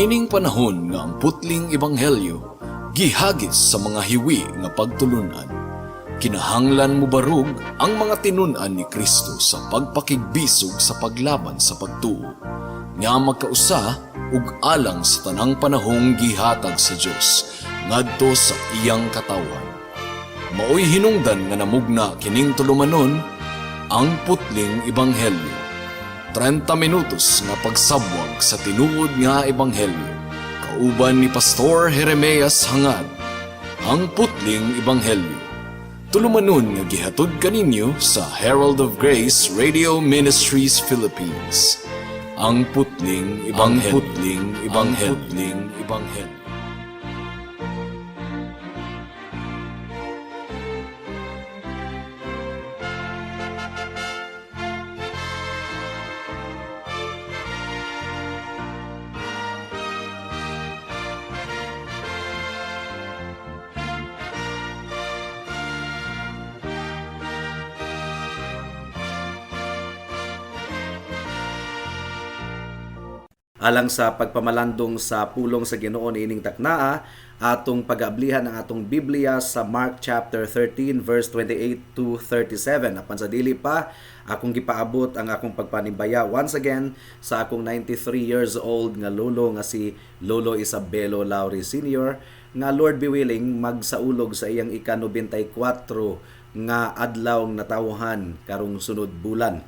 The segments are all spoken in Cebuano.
Niining panahon nga ang putling ebanghelyo gihagis sa mga hiwi nga pagtulunan, kinahanglan mobarog ang mga tinun-an ni Kristo sa pagpakigbisog sa paglaban sa pagtuo nga magkausa ug alang sa tanang panahong gihatag sa Dios ngadto sa iyang katawhan. Maoy hinungdan nga namugna kining tulumanon, Ang Putling Ebanghelyo. 30 minutos nga pagsabwag sa tinuod nga ebanghelyo. Kauban ni Pastor Jeremias Hangad. Ang Putling Ebanghelyo. Tulumanon nga gihatod kaninyo sa Herald of Grace Radio Ministries Philippines. Ang Putling Ebanghelyo. Ang Putling Ebanghelyo. Ang Putling Ebanghelyo. Alang sa pagpamalandong sa pulong sa Ginoo niining taknaa, atong pag-ablihan ang atong Biblia sa Mark chapter 13 verse 28 to 37. Apan sa dili pa, akong gipaabot ang akong pagpanimbaya once again sa akong 93 years old nga lolo nga si Lolo Isabelo Lauri Sr. nga Lord be willing magsaulog sa iyang ika-94 nga adlaw natawhan karong sunod bulan.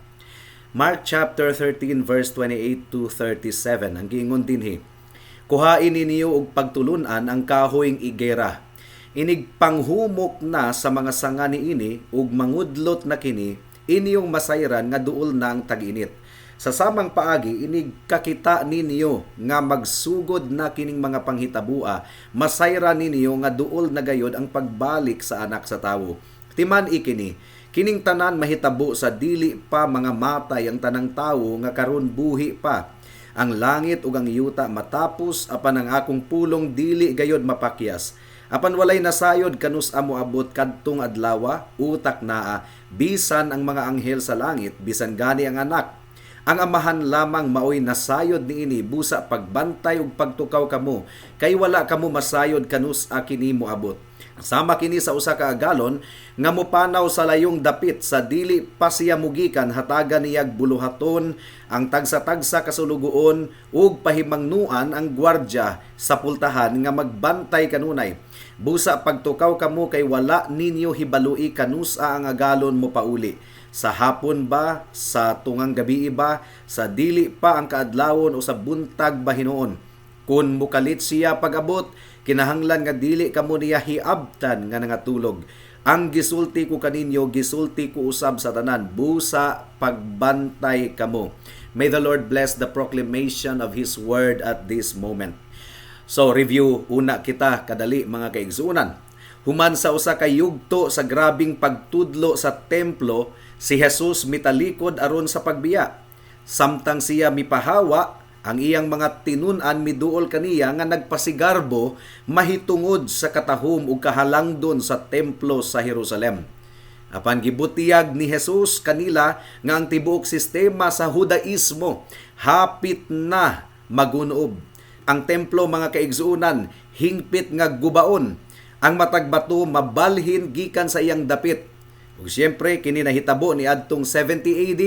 Mark chapter 13 verse 28 to 37 ang giingon dinhi. Kuhain ninyo og pagtulunan ang kahoyng igera. Inig panghumok na sa mga sanga niini ug mangudlot na kini, inyong masayran nga duol na ang tag-init. Sa samang paagi, inig kakita ninyo nga magsugod na kining mga panghitabua, masayran ninyo nga duol na gayod ang pagbalik sa Anak sa Tawo. Timan ikini, kining tanan mahitabo sa dili pa mga matay ang tanang tawo nga karon buhi pa. Ang langit ug ang yuta matapos, apan ang akong pulong dili gayod mapakyas. Apan walay nasayod kanus moabot kadtong adlawa, utak naa, bisan ang mga anghel sa langit, bisan gani ang Anak. Ang Amahan lamang maoy nasayod niini. Busa pagbantay ug pagtukaw kamo, kay wala kamo masayod kanus kini moabot. Sama kini sa usa ka agalon nga mopanaw sa layong dapit. Sa dili pa siya mugikan, hatagan niyag buluhaton ang tagsa-tagsa kasulugoon ug pahimangnuan ang gwardya sa pultahan nga magbantay kanunay. Busa pagtukaw kamo, kay wala ninyo hibalui kanusa ang agalon mo pauli. Sa hapon ba, sa tungang gabi ba, sa dili pa ang kaadlawon o sa buntag ba hinuon. Kung mukalit siya pag-abot, kinahanglan nga dili kamo niya hiabtan nga nangatulog. Ang gisulti ko kaninyo, gisulti ko usab sa tanan: busa pagbantay kamo. May the Lord bless the proclamation of His word at this moment. So, review una kita kadali, mga kaigsuonan. Human sa usa ka yugto sa grabing pagtudlo sa templo, si Jesus mitalikod aron sa pagbiya. Samtang siya mipahawa, ang iyang mga tinun-an miduol kaniya nga nagpasigarbo mahitungod sa katahom ug kahalangdon sa templo sa Jerusalem. Apan gibutiyag ni Jesus kanila nga ang tibuok sistema sa Hudaismo hapit na magunob. Ang templo, mga kaigsuonan, hingpit nga gubaon. Ang matag bato mabalhin gikan sa iyang dapit. Ug siyempre kini nahitabo ni adtong 70 AD.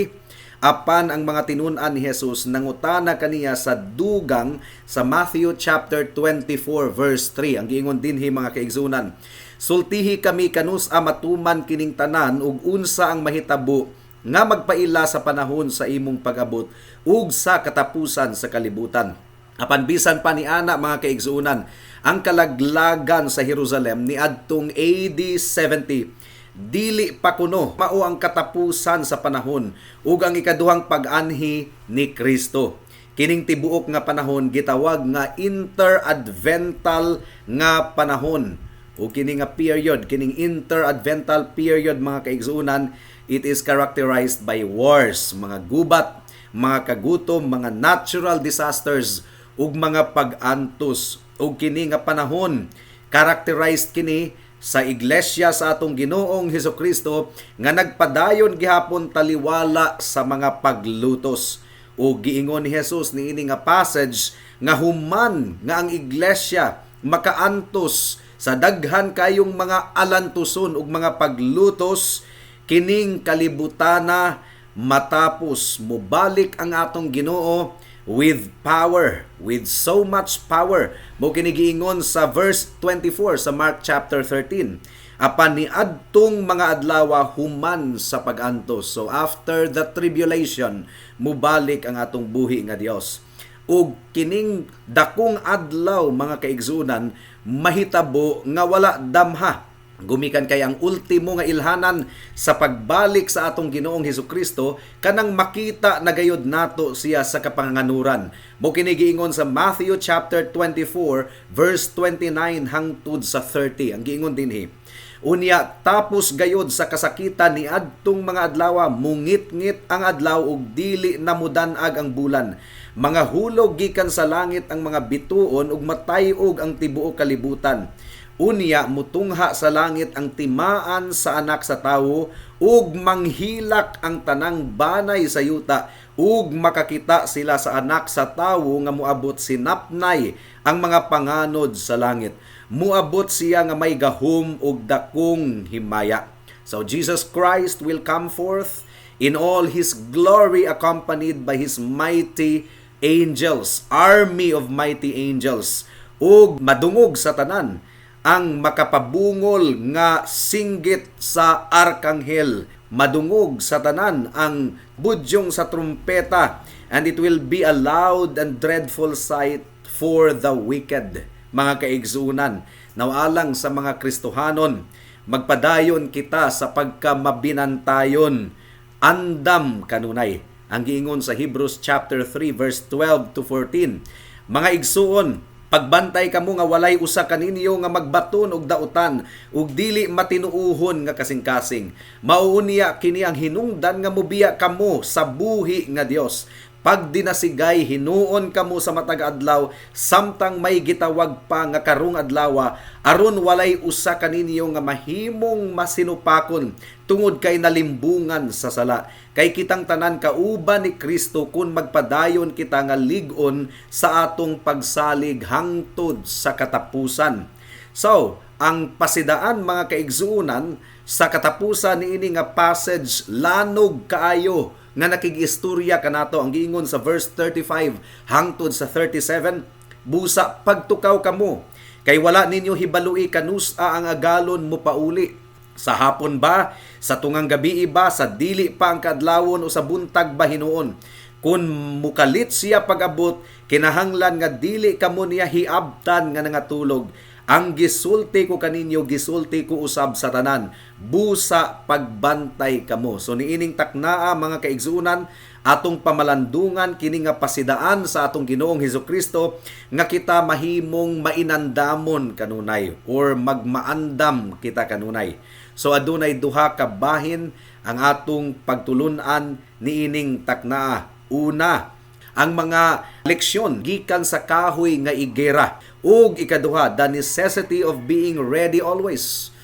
Apan ang mga tinun-an ni Jesus nangutana kaniya sa dugang sa Matthew chapter 24 verse 3. Ang giingon dinhi, mga kaigsuonan: "Sultihi kami kanus matuman kining tanan ug unsa ang mahitabo nga magpaila sa panahon sa imong pag-abot ug sa katapusan sa kalibutan." Apan bisan pa ni ana, mga kaigsuonan, ang kalaglagan sa Jerusalem ni adtong AD 70 dili pa kuno mao ang katapusan sa panahon ug ang ikaduhang pag-anhi ni Kristo. Kining tibuok nga panahon gitawag nga interadvental nga panahon. O kini nga period, kining interadvental period, mga kaigsuonan, it is characterized by wars, mga gubat, mga kagutom, mga natural disasters ug mga pag-antos. Ug kini nga panahon characterized kini sa iglesia sa atong Ginoong Hesukristo nga nagpadayon gihapon taliwala sa mga paglutos. O giingon ni Jesus niini nga passage nga human nga ang iglesia makaantos sa daghan kayong mga alantuson ug mga paglutos, kining kalibutana matapos, mobalik ang atong Ginoo with power, with so much power. Mo kini giingon sa verse 24 sa Mark chapter 13. Apan niadtong mga adlawa human sa pag-antos. So after the tribulation, mubalik ang atong buhi nga Dios. Ug kining dakong adlaw, mga kaigsunan, mahitabo nga wala damha gumikan kay ang ultimo nga ilhanan sa pagbalik sa atong Ginoong Hesukristo kanang makita na gayud nato siya sa kapanganuran. Mo kini giingon sa Matthew chapter 24 verse 29 hangtod sa 30. Ang giingon dinhi: "Unya tapos gayod sa kasakitan ni adtong mga adlawa, mungitngit ang adlaw ug dili na mudan-ag ang bulan. Mga hulog gikan sa langit ang mga bituon ug matay-og ang tibuok kalibutan. Unya mutungha sa langit ang timaan sa Anak sa Tawo ug manghilak ang tanang banay sa yuta ug makakita sila sa Anak sa Tawo nga moabot sinapnay ang mga panganod sa langit. Muabot siya nga may gahom ug dakong himaya." So Jesus Christ will come forth in all his glory, accompanied by his mighty angels, army of mighty angels, ug madungog sa tanan ang makapabungol nga singgit sa arkanghel, madungog sa tanan ang budyong sa trumpeta, and it will be a loud and dreadful sight for the wicked. Mga kaigsunan, nawalang sa mga Kristohanon, magpadayon kita sa pagkamabinantayon, andam kanunay. Ang giingon sa Hebrews chapter 3 verse 12 to 14: "Mga igsuon, pagbantay kamo nga walay usa kaninyo nga magbaton og dautan ug dili matinuohon nga kasing-kasing. Mao unya kini ang hinungdan nga mobiya kamo sa buhi nga Dios. Pagdinasigay hinuon kamo sa matag adlaw samtang may gitawag pa nga karong adlawa, aron walay usa kaninyo nga mahimong masinupakon tungod kay nalimbungan sa sala. Kay kitang tanan kauban ni Kristo kun magpadayon kita nga lig-on sa atong pagsalig hangtod sa katapusan." So, ang pasidaan, mga kaigsuonan, sa katapusan niini nga passage, lanog kaayo nga nakig-istorya kanato. Ang giingon sa verse 35 hangtod sa 37: "Busa pagtukaw kamo kay wala ninyo hibalui kanusa ang agalon mo pauli. Sa hapon ba, sa tungang gabi ba, sa dili pa ang kaadlawon o sa buntag ba hinuon. Kung mukalit siya pag-abot, kinahanglan nga dili kamo niya hiabtan nga nangatulog. Ang gisulti ko kaninyo, gisulti ko usab sa tanan: busa pagbantay kamo." So niining taknaa, mga kaigsuonan, atong pamalandungan kini nga pasidaan sa atong Ginoong Hesus Kristo nga kita mahimong mainandamon kanunay or magmaandam kita kanunay. So adunay duha ka bahin ang atong pagtulun-an niining taknaa. Una, ang mga leksyon gikan sa kahoy nga igera, ug ikaduha, the necessity of being ready always.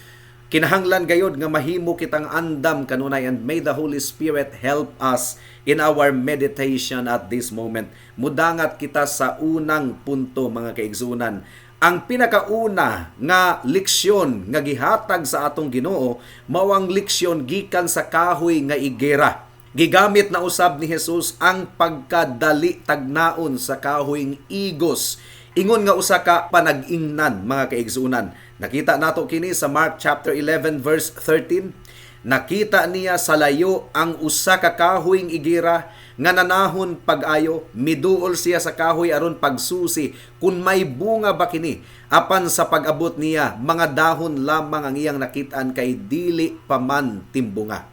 Kinahanglan gayod nga mahimo kitang andam kanunay, and may the Holy Spirit help us in our meditation at this moment. Mudangat kita sa unang punto, mga kaigsunan. Ang pinakauna nga leksyon nga gihatag sa atong Ginoo mao ang leksyon gikan sa kahoy nga igera. Gigamit na usab ni Jesus ang pagkadali tagnaon sa kahoyng igos ingon nga usa ka panag-ingnan, mga kaigsunan. Nakita nato kini sa Mark chapter 11 verse 13. Nakita niya sa layo ang usa ka kahoyng igira nga nanahon pag-ayo. Miduol siya sa kahoy aron pagsusi kung may bunga ba kini. Apan sa pag-abot niya, mga dahon lamang ang iyang nakitaan kay dili pa man timbunga.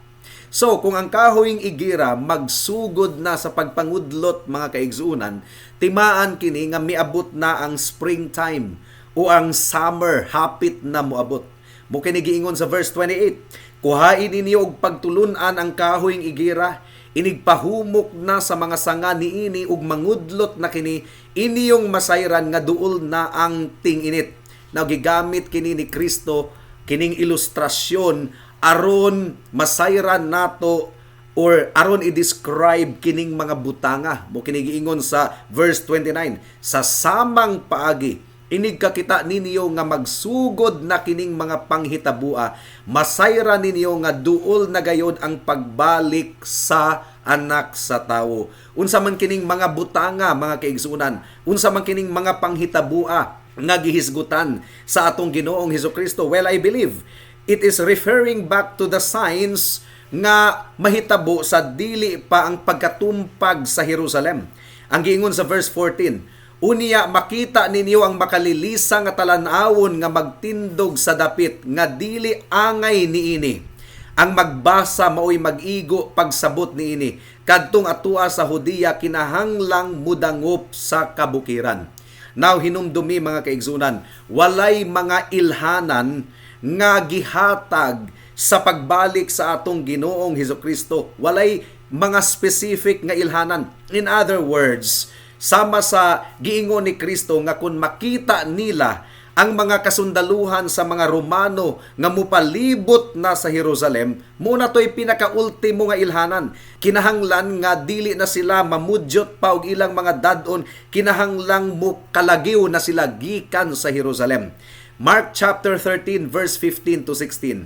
So, kung ang kahoyng igira magsugod na sa pagpangudlot, mga kaigsuunan, timaan kini nga miabot na ang springtime o ang summer, hapit na moabot. Mo kini giingon sa verse 28: "Kuhain ninyo og pagtulun-an ang kahoyng igira, inigpahumok na sa mga sanga niini ug mangudlot na kini, inyong masayran nga duol na ang ting-init." Now, gigamit kini ni Kristo kining ilustrasyon aron masayran nato Or aron i-describe kining mga butanga mo kini giingon sa verse 29, "Sa samang paagi, inig kakita ninyo nga magsugod na kining mga panghitabua, masayra ninyo nga duol na gayod ang pagbalik sa Anak sa Tawo." Unsa man kining mga butanga, mga kaigsunan? Unsa man kining mga panghitabua nga gihisgutan sa atong Ginoong Hesus Kristo? Well, I believe it is referring back to the signs nga mahitabo sa dili pa ang pagkatumpag sa Jerusalem. Ang giingon sa verse 14, "Unya makita ninyo ang makalilisa nga talan-awon nga magtindog sa dapit nga dili angay niini. Ang magbasa maoy mag-igo pagsabot niini. Kadtong atua sa Judea kinahanglang mudangop sa kabukiran." Now hinumdumi, mga kaigsunan, walay mga ilhanan nga gihatag sa pagbalik sa atong Ginoong Hesus Kristo. Walay mga specific nga ilhanan. In other words, sama sa giingon ni Kristo nga kung makita nila ang mga kasundaluhan sa mga Romano nga mupalibot na sa Jerusalem, muna to'y pinakaultimo nga ilhanan. Kinahanglan nga dili na sila mamudyot pa og ilang mga dadon, kinahanglang mo kalagiw na sila gikan sa Jerusalem. Mark chapter 13 verse 15 to 16.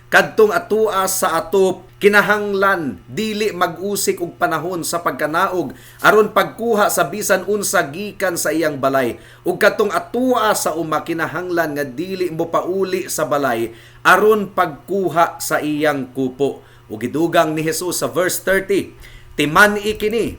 "Kadtong atua sa atop kinahanglan dili mag-usik og panahon sa pagkanaog aron pagkuha sa bisan unsa gikan sa iyang balay, ug kadtong atua sa uma kinahanglan nga dili mo pauli sa balay aron pagkuha sa iyang kupo." Ug gidugang ni Jesus sa verse 30, "Timan-i kini,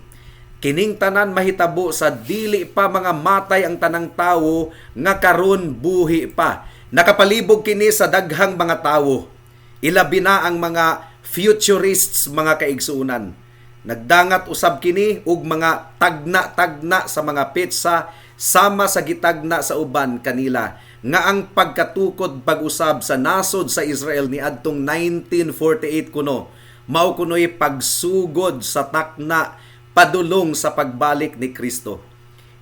kining tanan mahitabo sa dili pa mga matay ang tanang tawo nga karon buhi pa." Nakapalibog kini sa daghang mga tawo, ilabi na ang mga futurists, mga kaigsuunan. Nagdangat usab kini og mga tagna-tagna sa mga petsa, sama sa gitagna sa uban kanila nga ang pagkatukod pag-usab sa nasod sa Israel niadtong 1948 kuno mao kunoy pagsugod sa takna padulong sa pagbalik ni Kristo.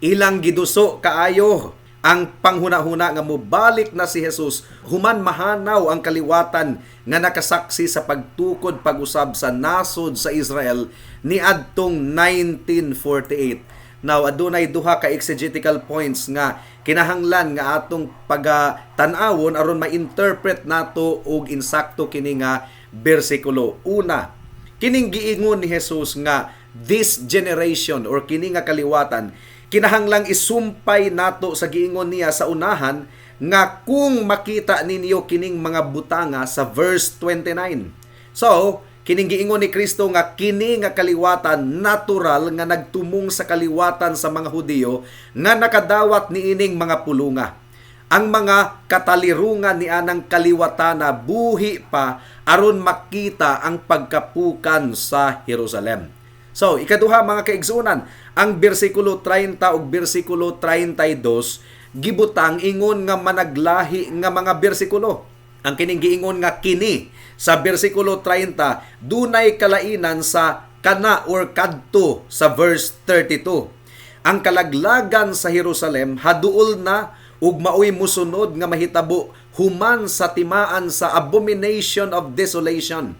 Ilang giduso kaayo ang panghuna-huna nga mobalik na si Jesus human mahanaw ang kaliwatan nga nakasaksi sa pagtukod pag-usab sa nasod sa Israel niadtong 1948. Now, adunay duha ka exegetical points nga kinahanglan nga atong pagatan-awon aron ma-interpret nato og insakto kini nga bersikulo. Una, kining giingon ni Jesus nga "this generation" or kini nga kaliwatan, kinahanglang isumpay nato sa giingon niya sa unahan nga "kung makita ninyo kining mga butanga" sa verse 29. So, kining giingon ni Kristo nga kini nga kaliwatan, natural nga nagtumong sa kaliwatan sa mga Hudiyo nga nakadawat niining mga pulunga. Ang mga katalirungan ni anang kaliwatana buhi pa aron makita ang pagkapukan sa Jerusalem. So, ikaduha, mga kaigsunan, ang bersikulo 30 ug bersikulo 32 gibutang ingon nga managlahi nga mga bersikulo. Ang kining giingon nga "kini" sa bersikulo 30 dunay kalainan sa "kana" or "kadto" sa verse 32. Ang kalaglagan sa Jerusalem haduol na ug maoy musunod nga mahitabo human sa timaan sa abomination of desolation.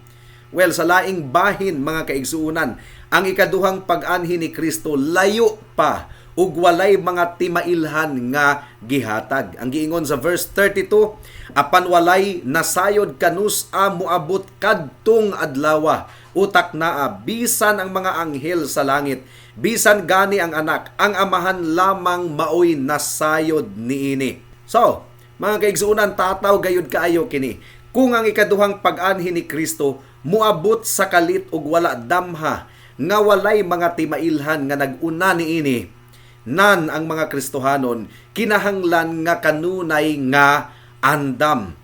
Well, sa laing bahin, mga kaigsuunan, ang ikaduhang pag-anhi ni Kristo layo pa ug walay mga timailhan nga gihatag. Ang giingon sa verse 32, "Apan walay nasayod kanus-a moabot kadtong adlawa o taknaa, bisan ang mga anghel sa langit, bisan gani ang Anak, ang Amahan lamang maoy nasayod niini." So, mga kaigsuunan, tataw gayud kaayo kini. Kung ang ikaduhang pag-anhi ni Kristo moabot sa kalit ug wala damha nga walay mga timailhan nga nag-una niini, nan ang mga Kristohanon kinahanglan nga kanunay nga andam.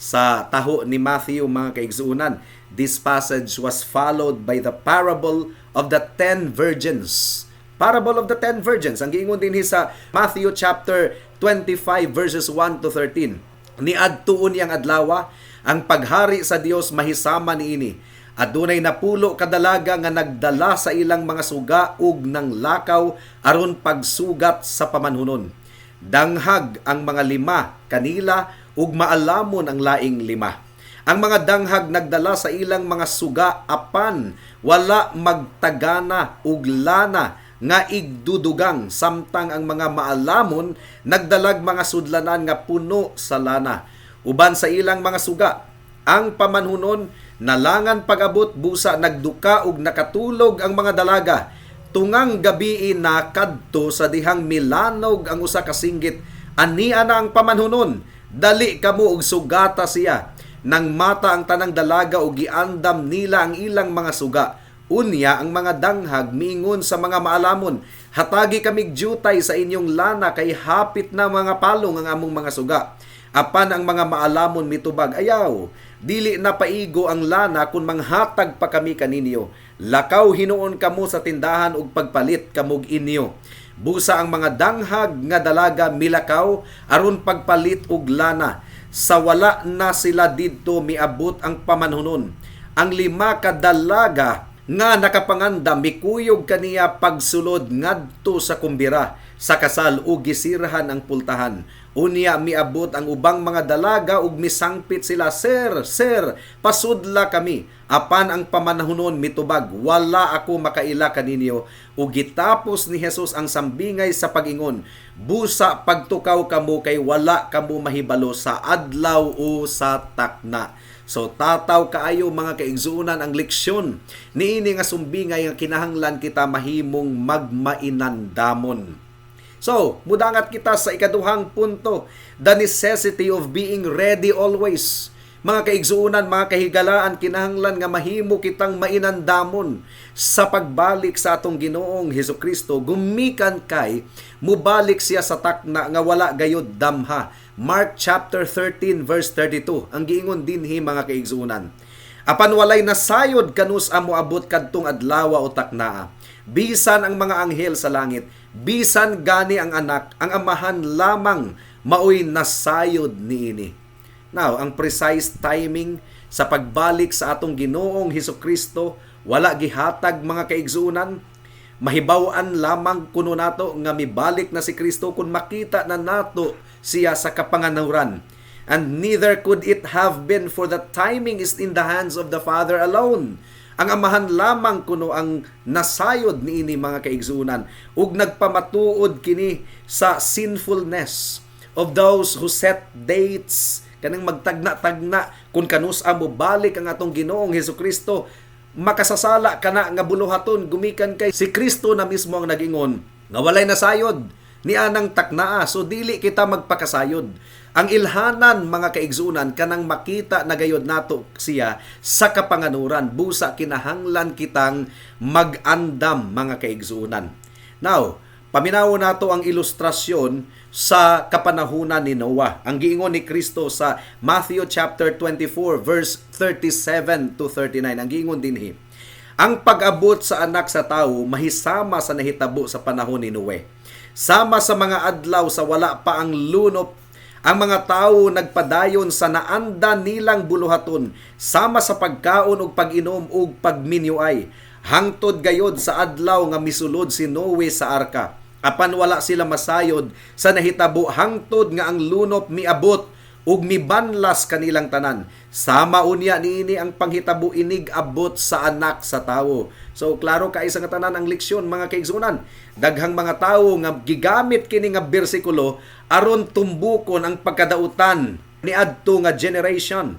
Sa taho ni Matthew, mga kaigsuunan, this passage was followed by the parable of the 10 virgins. Parable of the 10 virgins. Ang giingon din sa Matthew chapter 25 verses 1 to 13. "Niadto unyang adlawa, ang paghari sa Dios mahisama niini. Adunay 10 ka dalaga nga nagdala sa ilang mga suga ug nanglakaw aron pagsugat sa pamanhunon. Danghag ang mga lima kanila ug maalamon ang laing lima. Ang mga danghag nagdala sa ilang mga suga apan wala magtagana og lana nga igdudugang, samtang ang mga maalamon nagdalag mga sudlanan nga puno sa lana uban sa ilang mga suga. Ang pamanhunon nalangan pag-abot, busa nagduka ug nakatulog ang mga dalaga. Tungang gabii nakadto sa dihang milanog ang usa ka singgit, "Ania na ang pamanhunon, dali kamo og sugata siya." Nang mata ang tanang dalaga og giandam nila ang ilang mga suga. Unya ang mga danghag miingon sa mga maalamon, "Hatagi kamig jutay sa inyong lana kay hapit na mga palong ang among mga suga." Apan ang mga maalamon mitubag, "Ayaw, dili na paigo ang lana kung manghatag pa kami kaninyo. Lakaw hinuon kamo sa tindahan ug pagpalit kamog inyo." Busa ang mga danghag nga dalaga milakaw aron pagpalit og lana. Sa wala na sila didto, miabot ang pamanhunon. Ang 5 ka dalaga nga nakapanganda mikuyog kaniya pagsulod ngadto sa kumbira sa kasal ug gisirhan ang pultahan. Unya miabot ang ubang mga dalaga ug misangpit sila, "Sir, sir, pasudla kami." Apan ang pamanhunon mitubag, "Wala ako makaila kaninyo." Ug gitapos ni Jesus ang sambingay sa pag-ingon, "Busa pagtukaw kamo kay wala kamo mahibalo sa adlaw o sa takna." So tataw kaayo, mga kaigsuonan, ang leksyon niini nga sumbingay nga kinahanglan kita mahimong magmainandamon. So, mudangat kita sa ikaduhang punto, the necessity of being ready always. Mga kaigsuonan, mga kahigalaan, kinahanglan nga mahimo kitang mainandamon sa pagbalik sa atong Ginoong Hesukristo, gumikan kay mubalik siya sa takna nga wala gayud damha. Mark chapter 13 verse 32. Ang giingon dinhi, mga kaigsuonan, "Apan walay nasayod kanus-a moabot kadtong adlaw o taknaa, bisan ang mga anghel sa langit, bisan gani ang Anak, ang Amahan lamang maoy nasayod niini." Now, ang precise timing sa pagbalik sa atong Ginoong Hesukristo wala gihatag, mga kaigsuonan. Mahibaw-an lamang kuno nato nga mibalik na si Kristo kung makita na nato siya sa kapanganuran. And neither could it have been, for the timing is in the hands of the Father alone. Ang Amahan lamang kuno ang nasayod niini, mga kaigsuonan, ug nagpamatuod kini sa sinfulness of those who set dates, kanang magtagna-tagna kung kanus-a mo balik ang atong Ginoong Hesukristo. Makasasala kana nga buluhaton gumikan kay si Kristo na mismo ang nagingon nga walay nasayod ni anang taknaa, so dili kita magpakasayod. Ang ilhanan, mga kaigsuonan, kanang makita na gayod nato siya sa kapanganuran. Busa kinahanglan kitang mag-andam, mga kaigsuonan. Now, paminawo nato ang ilustrasyon sa kapanahunan ni Noah. Ang giingon ni Kristo sa Matthew chapter 24 verse 37 to 39. Ang giingon dinhi, "Ang pag-abot sa Anak sa Tawo mahisama sa nahitabo sa panahon ni Noe. Sama sa mga adlaw sa wala pa ang lunop, ang mga tawo nagpadayon sa naanda nilang buluhaton, sama sa pagkaon ug pag-inom ug pagminyuay, hangtod gayod sa adlaw nga misulod si Noe sa arka. Apan wala sila masayod sa nahitabo hangtod nga ang lunop miabot ug mibanlas kanilang tanan. Sama unya niini ang panghitabo inig abot sa Anak sa Tawo." So klaro kay sa nga tanan ang leksyon, mga kaigsuonan. Daghang mga tawo nga gigamit kini nga bersikulo aron tumbukon ang pagkadautan niadto nga generation.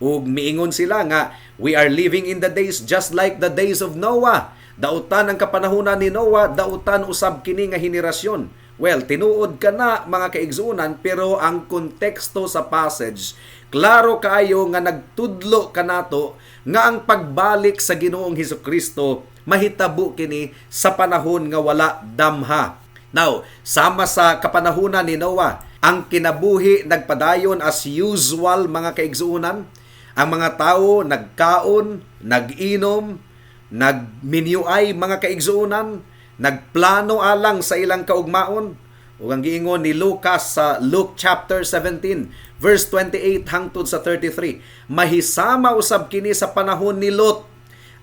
Ug miingon sila nga we are living in the days just like the days of Noah. Dautan ang kapanahunan ni Noah, dautan usab kini nga henerasyon. Well, tinuod kana, mga kaigsuonan, pero ang konteksto sa passage, klaro kaayo nga nagtudlo kanato nga ang pagbalik sa Ginoong Hesukristo mahitabo kini sa panahon nga wala damha. Now, sama sa kapanahunan ni Noah, ang kinabuhi nagpadayon as usual, mga kaigsuonan. Ang mga tao nagkaon, nag-inom, nagminyuay, mga kaigsuonan, nagplano alang sa ilang kaugmaon. Ug ang giingon ni Lucas sa Luke chapter 17 verse 28 hangtod sa 33, "Mahisama usab kini sa panahon ni Lot.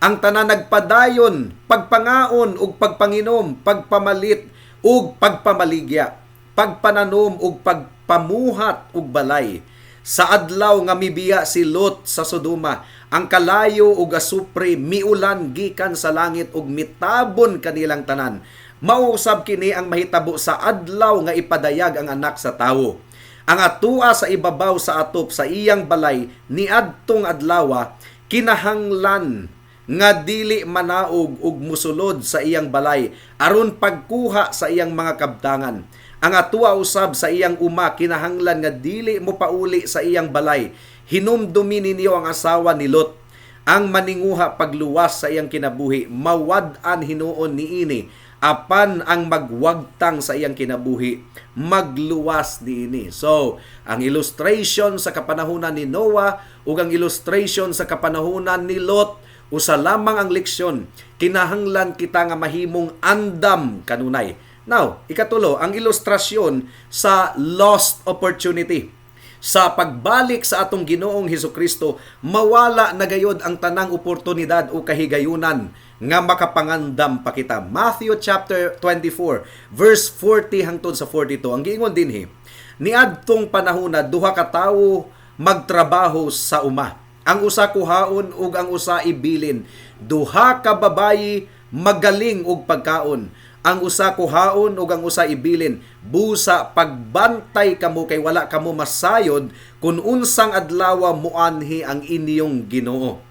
Ang tanan nagpadayon, pagpangaon ug pagpanginom, pagpamalit ug pagpamaligya, pagpananom ug pagpamuhat og balay." Sa adlaw nga mibiya si Lot sa Sodoma, ang kalayo ug asupre miulan gikan sa langit ug mitabon kanilang tanan. Mao usab kini ang mahitabo sa adlaw nga ipadayag ang Anak sa Tawo. Ang atua sa ibabaw sa atop sa iyang balay niadtong adlawa, kinahanglan nga dili manaog ug musulod sa iyang balay aron pagkuha sa iyang mga kabtangan. Ang atua usab sa iyang uma kinahanglan nga dili mo pauli sa iyang balay. Hinumdumi ninyo ang asawa ni Lot. Ang maninguha pagluwas sa iyang kinabuhi, mawad-an hinuon niini, apan ang magwagtang sa iyang kinabuhi, magluwas niini. So, ang illustration sa kapanahunan ni Noah ug ang illustration sa kapanahunan ni Lot, usa lamang ang leksyon. Kinahanglan kita nga mahimong andam kanunay. Now, ikatulo, ang ilustrasyon sa lost opportunity. Sa pagbalik sa atong Ginoong Hesukristo, mawala na gayod ang tanang oportunidad o kahigayunan nga makapangandam pa kita. Matthew chapter 24, verse 40 hangtod sa 42. Ang giingon dinhi, niadtong panahona duha ka tawo magtrabaho sa uma. Ang usa kuhaon ug ang usa ibilin. Duha ka babayi magaling og pagkaon. Ang usa kuhaon ug ang usa ibilin. Busa pagbantay kamo kay wala kamo masayod kun unsang adlaw muanhi ang inyong Ginoo.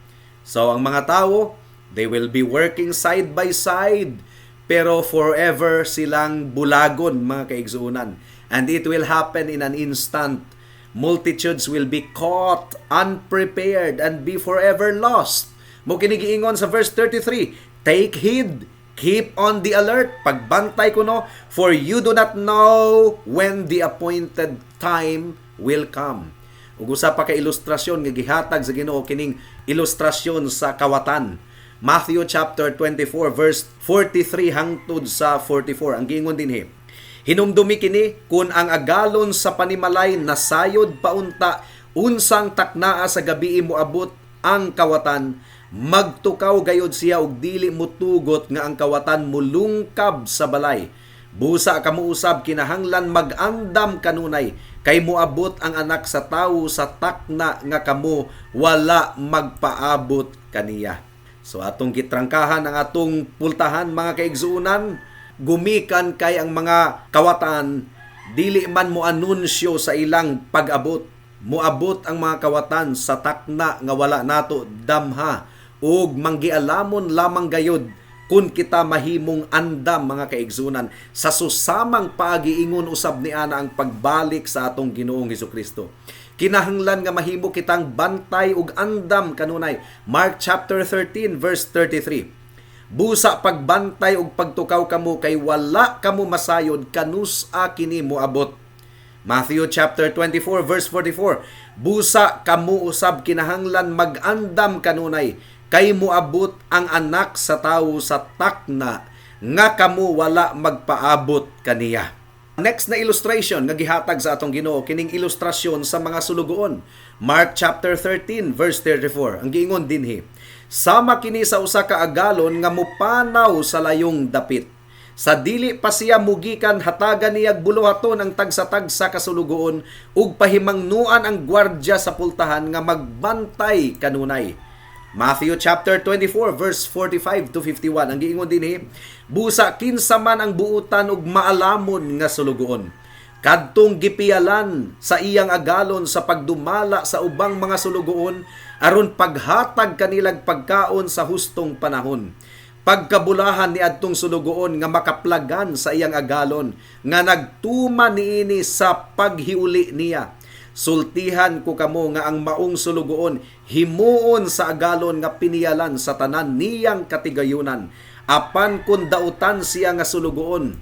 So ang mga tawo, they will be working side by side, pero forever silang bulagon, mga kaigsuonan. And it will happen in an instant. Multitudes will be caught unprepared and be forever lost. Mao kini giingon sa verse 33, "Take heed, keep on the alert, pagbantay kuno, for you do not know when the appointed time will come." Ug usa pa ka ilustrasyon nga gihatag sa Ginoo, kining ilustrasyon sa kawatan. Matthew chapter 24 verse 43 hangtod sa 44. Ang giingon dinhi, "Hinumdumi kini, kun ang agalon sa panimalay nasayod paunta unsang taknaa sa gabi moabot ang kawatan, magtukaw gayod siya og dili motugot nga ang kawatan mulungkab sa balay. Busa kamo usab kinahanglan mag-andam kanunay kay moabot ang Anak sa Tawo sa takna nga kamo wala magpaabot kaniya." So atong gitrangkahan ang atong pultahan, mga kaigsuonan, gumikan kay ang mga kawatan dili man mo anunsyo sa ilang pag-abot. Moabot ang mga kawatan sa takna nga wala nato damha ug manggialamon lamang gayod kun kita mahimong andam, mga kaigsuonan, sa susamang pagiingon usab ni ana ang pagbalik sa atong Ginoong Hesukristo. Kinahanglan nga mahimo kitang bantay ug andam kanunay. Mark chapter 13 verse 33. "Busa pagbantay ug pagtukaw kamo kay wala kamo masayod kanus-a kini moabot." Matthew chapter 24 verse 44. "Busa kamo usab kinahanglan mag-andam kanunay kay moabot ang Anak sa Tawo sa takna nga kamo wala magpaabot kaniya." Next na illustration nga gihatag sa atong Ginoo, kining ilustrasyon sa mga sulugoon. Mark chapter 13 verse 34. Ang giingon dinhi, "Sama kini sa usa ka agalon nga mupanaw sa layong dapit. Sa dili pa siya mugikan, hatagan niyag buluhaton ang tagsa-tagsa ka sulugoon ug pahimangnuan ang gwardya sa pultahan nga magbantay kanunay." Matthew chapter 24 verse 45 to 51. Ang giingon dinhi, "Busa kinsa man ang buutan ug maalamon nga sulugoon kadtong gipiyalan sa iyang agalon sa pagdumala sa ubang mga sulugoon aron paghatag kanilag pagkaon sa hustong panahon. Pagkabulahan ni adtong sulugoon nga makaplagan sa iyang agalon nga nagtuma niini sa paghiuli niya. Sultihan ko kamo nga ang maong sulugoon himuon sa agalon nga piniyalan sa tanan niyang katigayunan. Apan kun dautan siya nga sulugoon,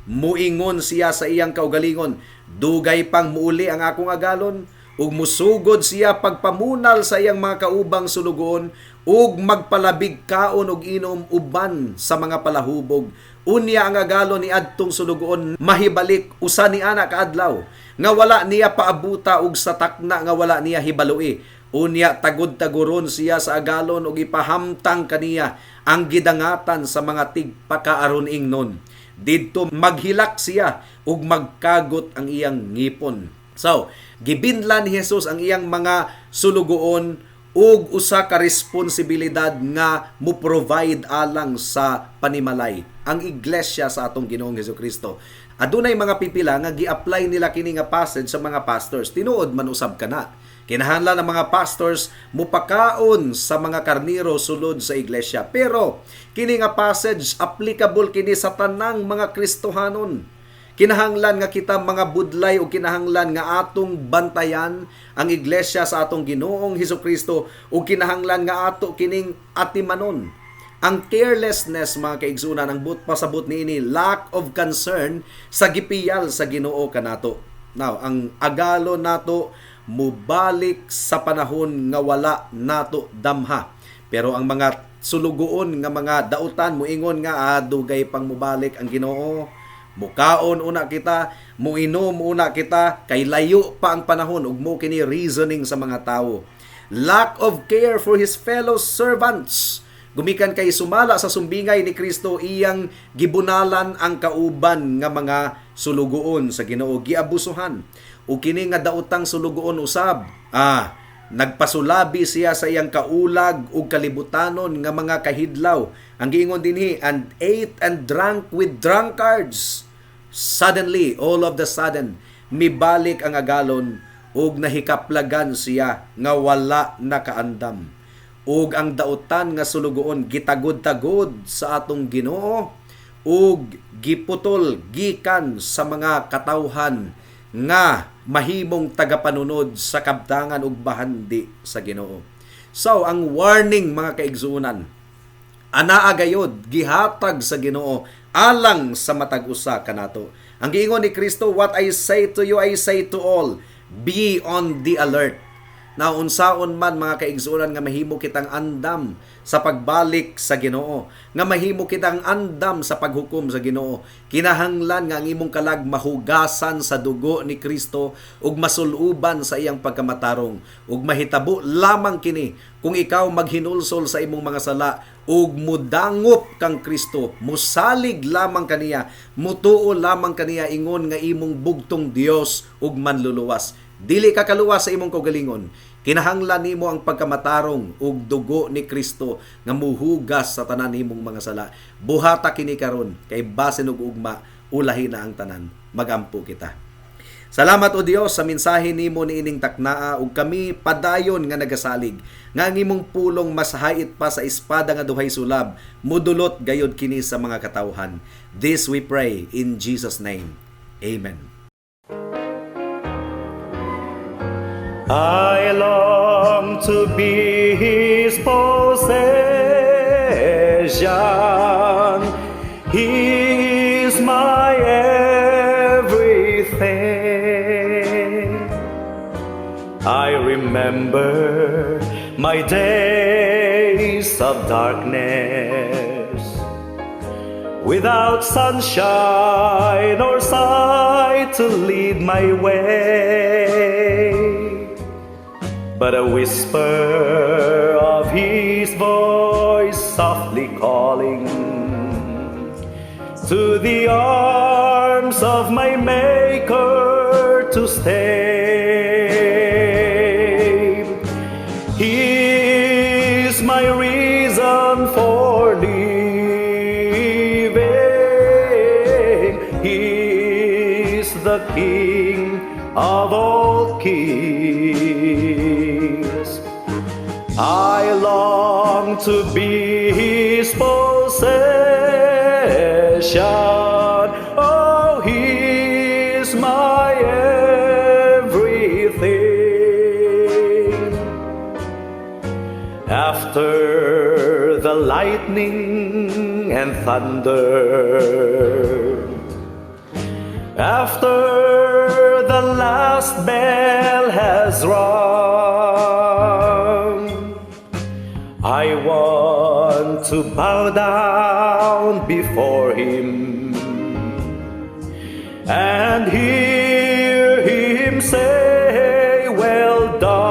muingon siya sa iyang kaugalingon, 'Dugay pang muuli ang akong agalon,' ug musugod siya pagpamunal sa iyang mga kaubang sulugoon ug magpalabig kaon ug inom uban sa mga palahubog. Unya ang agalon ni adtong sulugoon mahibalik usa ni ana kaadlaw nga wala niya paabuta ug sa takna nga wala niya hibaloi. Unya tagod-taguron siya sa agalon ug ipahamtang kaniya ang gidangatan sa mga tigpakaaron ingnon. Didto maghilak siya ug magkagot ang iyang ngipon." So, gibinlan ni Jesus ang iyang mga sulugoon ug usa ka responsibilidad nga mo provide alang sa panimalay, ang iglesia sa atong Ginoong Hesukristo. Adunay mga pipila nga gi-apply nila kini nga passage sa mga pastors. Tinuod man usab kana. Kinahanglan ang mga pastors mupakaon sa mga karniro sulod sa iglesia. Pero kini nga passage, applicable kini sa tanang mga Kristohanon. Kinahanglan nga kita mga budlay o kinahanglan nga atong bantayan ang iglesia sa atong Ginoong Hesukristo o kinahanglan nga ato kining atimanon. Ang carelessness, mga kaigsunan, ang buot pasabot niini, lack of concern sa gipiyal sa Ginoo kanato. Now, ang agalon nato mubalik sa panahon nga wala nato damha. Pero ang mga sulugoon nga mga dautan muingon nga, "Ah, dugay pang mubalik ang Ginoo. Mukaon una kita, muinom una kita, kay layo pa ang panahon," ug mo kini reasoning sa mga tawo. Lack of care for his fellow servants. Gumikan kay sumala sa sumbingay ni Kristo, iyang gibunalan ang kauban nga mga sulugoon sa Ginoo, giabusuhan. Ug kini nga daotang sulugoon usab, nagpasulabi siya sa iyang kaulag ug kalibutanon nga mga kahidlaw. Ang giingon dinhi, "and ate and drank with drunkards." Suddenly, all of the sudden, mibalik ang agalon ug nahikaplagan siya nga wala nakaandam. Ug ang dautan nga sulugoon gitagod-tagod sa atong Ginoo ug giputol gikan sa mga katawhan nga mahimong tagapanunod sa kabtangan ug bahandi sa Ginoo. So, ang warning, mga kaigsuonan, anaa gayod gihatag sa Ginoo alang sa matag usa kanato. Ang giingon ni Kristo, "What I say to you, I say to all, be on the alert." Now, unsaon man, mga kaigsuonan, nga mahimo kitang andam sa pagbalik sa Ginoo, nga mahimo kitang andam sa paghukom sa Ginoo? Kinahanglan nga ang imong kalag mahugasan sa dugo ni Kristo ug masuluban sa iyang pagkamatarong. Ug mahitabo lamang kini kung ikaw maghinulsol sa imong mga sala ug mudangop kang Kristo, musalig lamang kaniya, mutuo lamang kaniya ingon nga imong bugtong Dios ug manluluwas. Dili ka kaluwas sa imong kaugalingon. Kinahanglan nimo ang pagkamatarong ug dugo ni Kristo nga muhugas sa tanan nimong mga sala. Buhata kini karon kay basin og ugma, ulahi na ang tanan. Magampo kita. Salamat, O Dios, sa mensahe nimo niining taknaa ug kami padayon nga nagasalig nga ang imong pulong mas hait pa sa espada nga duhay sulab, mudulot gayod kini sa mga katawhan. This we pray in Jesus' name. Amen. I long to be his possession. He is my everything. I remember my days of darkness without sunshine or sight to lead my way. But a whisper of his voice softly calling to the arms of my Maker to stay. He is my reason for living. He is the King of all kings. I long to be his possession. Oh, he is my everything. After the lightning and thunder, after the last bell has rung, I want to bow down before him and hear him say, "Well done."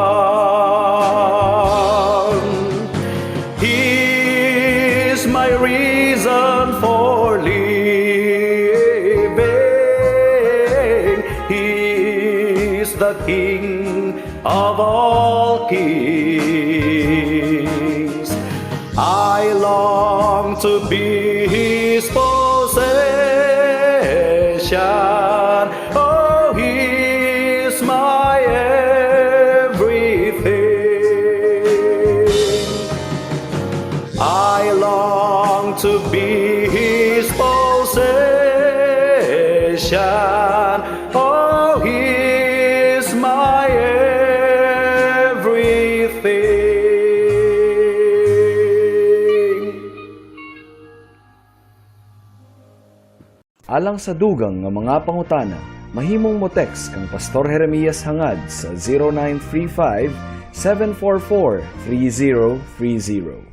He is my reason for living. He is the of all kings. I long to be his possession. Oh, he's my everything. I long to be his possession. Oh, he's my everything. Alang sa dugang nga mga pangutana, mahimong mo text kang Pastor Jeremias Hangad sa 0935 744 3030.